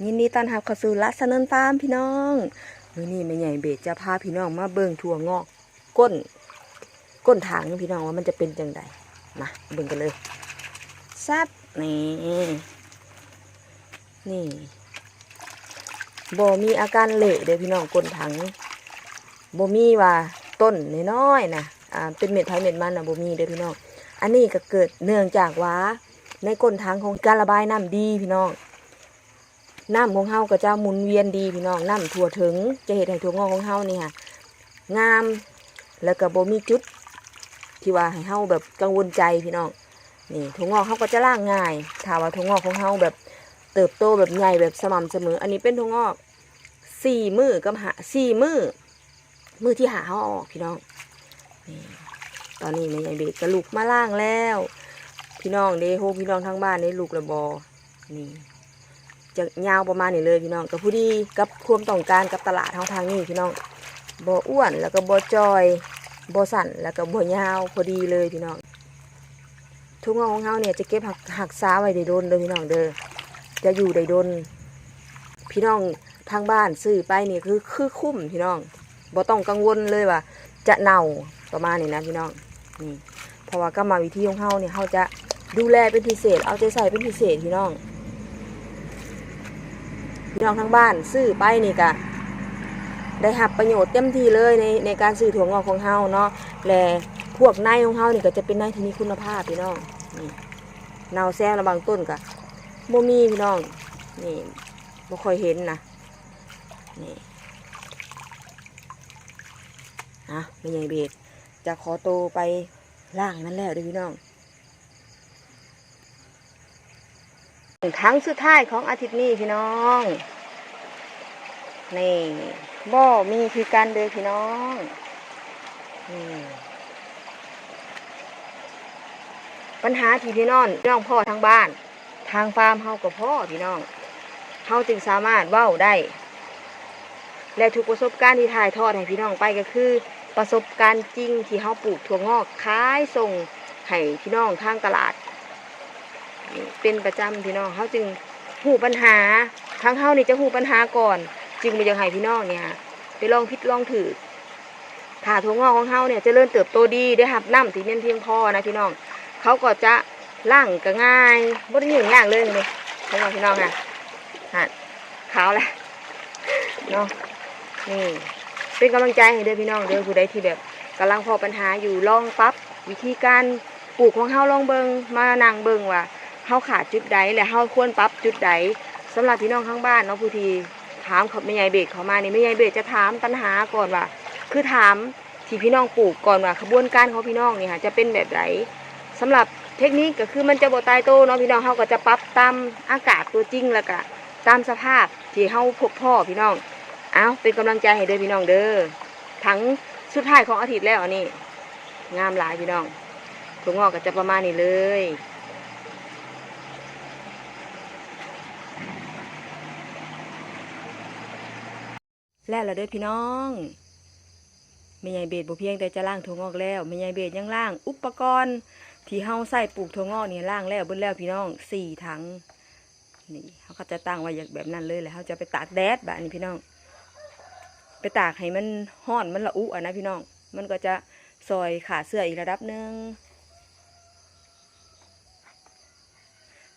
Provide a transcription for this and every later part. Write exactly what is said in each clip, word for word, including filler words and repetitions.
ยินดีต้อนรับเข้าสู่ลักษณนฟาร์มพี่น้อง มื้อนี้แม่ใหญ่เบสจะพาพี่น้องมาเบิ่งถั่วงอกก้น ก้นถังพี่น้องว่ามันจะเป็นจั่งใด มาเบิ่งกันเลย ซับ นี่ นี่ บ่มีอาการเละเด้อพี่น้อง ก้นถัง บ่มีว่าต้นน้อยๆนะ อ่า เป็นเม็ดไผเม็ดมันนะ บ่มีเด้อพี่น้อง อันนี้ก็เกิดเนื่องจากว่าในก้นถังของการระบายน้ำดีพี่น้อง น้ำของเฮาก็จะหมุนเวียนดีพี่น้อง น้ำทั่วถึง จะเฮ็ดให้ถั่วงอกของเฮานี่ค่ะ งาม แล้วก็บ่มีจุดที่ว่าให้เฮาแบบกังวลใจพี่น้อง นี่ ถั่วงอกเฮาก็จะล้างง่าย ถ้าว่าถั่วงอกของเฮาแบบเติบโตแบบใหญ่แบบสม่ำเสมอ อันนี้เป็นถั่วงอกสี่มื้อกับห้า สี่มื้อ มื้อที่ห้าเฮาเอาออกพี่น้อง นี่ ตอนนี้แม่ใหญ่เบสก็ลุกมาล้างแล้ว พี่น้องเด้ โฮ พี่น้องทางบ้านได้ลุกแล้วบ่ นี่ จะยาวประมาณนี้เลยพี่น้อง ก็พอดีกับความต้องการกับตลาดเฮาทางนี้พี่น้อง บ่อ้วนแล้วก็บ่จ่อย บ่สั้นแล้วก็บ่ยาว พอดีเลยพี่น้อง ถั่วงอกของเฮาเนี่ยจะเก็บรัก- รักษาไว้ได้โดนเด้อพี่น้องเด้อ จะอยู่ได้โดน พี่น้องทางบ้านซื้อไปนี่คือ คือคุ้มพี่น้อง บ่ต้องกังวลเลยว่าจะเน่าประมาณนี้นะพี่น้อง นี่ เพราะว่ากรรมวิธีของเฮาเนี่ย เฮาจะดูแลเป็นพิเศษ เอาใจใส่เป็นพิเศษพี่น้อง พี่น้องทางบ้านซื้อไปนี่ก็ได้รับประโยชน์เต็มที่เลยใน ในการซื้อถั่วงอกของเฮาเนาะ และพวกในของเฮานี่ก็จะเป็นในที่มีคุณภาพพี่น้อง นี่ เน่าแซมแล้วบางต้นก็บ่มีพี่น้อง นี่ บ่ค่อยเห็นนะ นี่ อ่ะ แม่ใหญ่เบสจะขอโตไปล้างมันแล้วเด้อพี่น้อง ครั้งสุดท้ายของอาทิตย์นี้พี่น้อง นี่ บ่มีคือกันเด้อพี่น้อง นี่ ปัญหาที่พี่น้อง น้องพ้อทางบ้าน ทางฟาร์มเฮาก็พ้อพี่น้อง เฮาจึงสามารถเว้าได้ และทุกประสบการณ์ที่ถ่ายทอดให้พี่น้องไปก็คือประสบการณ์จริงที่เฮาปลูกถั่วงอกขายส่งให้พี่น้องทางตลาด เป็นประจำพี่น้อง เฮาจึงฮู้ปัญหา ทางเฮานี่จะฮู้ปัญหาก่อน จึงบ่อยากให้พี่น้องเนี่ยไปลองผิดลองถูก ถ้าถั่วงอกของเฮาเนี่ยเจริญเติบโตดี ได้รับน้ำที่แม่นเพียงพอนะพี่น้อง เขาก็จะล้างก็ง่าย บ่ได้ยุ่งยากเลยนี่ เห็นบ่พี่น้องค่ะ หั่น ขาวแล้ว เนาะ นี่ เป็นกำลังใจให้เด้อพี่น้องเด้อ ผู้ใดที่แบบกำลังพ้อปัญหาอยู่ ลองปรับวิธีการปลูกของเฮาลองเบิ่ง มานั่งเบิ่งว่าเฮาขาดจุดใด และเฮาควรปรับจุดใด สำหรับพี่น้องทางบ้านเนาะ ผู้ที่ถามเขา แม่ใหญ่เบสเข้ามานี่ แม่ใหญ่เบสจะถามปัญหาก่อนว่า คือถามที่พี่น้องปลูกก่อนว่าขบวนการของพี่น้องนี่ค่ะ จะเป็นแบบใด สำหรับเทคนิคก็คือมันจะบ่ตายโตเนาะพี่น้อง เฮาก็จะปรับตามอากาศตัวจริง แล้วก็ตามสภาพที่เฮาพบพ้อพี่น้อง เอา เป็นกำลังใจให้เด้อพี่น้องเด้อ ถังสุดท้ายของอาทิตย์แล้วอันนี้ งามหลายพี่น้อง ถั่วงอกก็จะประมาณนี้เลย แล้วล่ะเด้อพี่น้อง แม่ใหญ่เบสบ่เพียงแต่จะล้างถั่วงอกแล้ว แม่ใหญ่เบสยังล้างอุปกรณ์ที่เฮาใช้ปลูกถั่วงอกนี่ล้างแล้วเบิดแล้วพี่น้อง สี่ถัง นี่ เฮาก็จะตั้งไว้อย่างแบบนั้นเลย แล้วเฮาจะไปตากแดดบาดนี้พี่น้อง ไปตากให้มันร้อน มันระอุอะนะพี่น้อง มันก็จะซ่อยฆ่าเชื้ออีกระดับหนึ่ง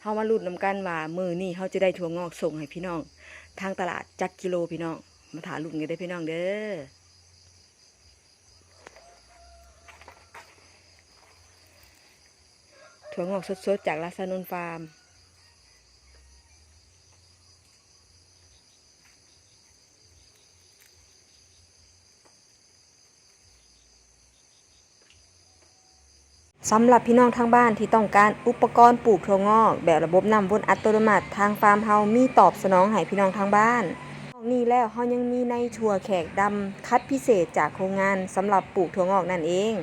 เฮามาลุ้นนำกันว่ามื้อนี้เฮาจะได้ถั่วงอกส่งให้พี่น้องทางตลาดจักกิโลพี่น้อง มาถ่าลุ้นกันเด้อพี่น้องเด้อ ถั่วงอกสดๆจากลักษณนฟาร์ม สำหรับพี่น้องทางบ้านที่ต้องการอุปกรณ์ปลูกถั่วงอกแบบระบบน้ำวนอัตโนมัติ ทางฟาร์มเฮามีตอบสนองให้พี่น้องทางบ้าน นอกนี้แล้วเฮายังมีในถั่วแขกดำคัดพิเศษจากโรงงานสำหรับปลูกถั่วงอกนั่นเอง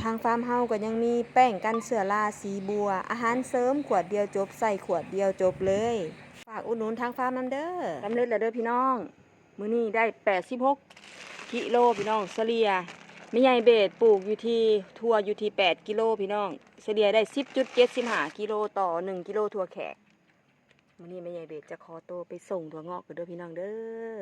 ทางฟาร์มเฮาก็ยังมีแป้งกันเชื้อราสีบัว อาหารเสริมขวดเดียวจบ ใส่ขวดเดียวจบเลย ฝากอุดหนุนทางฟาร์มนำเด้อ สำเร็จแล้วเด้อพี่น้อง มื้อนี้ได้แปดสิบหกกิโลพี่น้อง เฉลี่ย แม่ใหญ่เบสปลูกอยู่ที่ ถั่วอยู่ที่แปดกิโลพี่น้อง เฉลี่ยได้สิบจุดเจ็ดสิบห้ากิโลต่อหนึ่งกิโลถั่วแขก มื้อนี้แม่ใหญ่เบสจะขอตัวไปส่งถั่วงอกกันเด้อพี่น้องเด้อ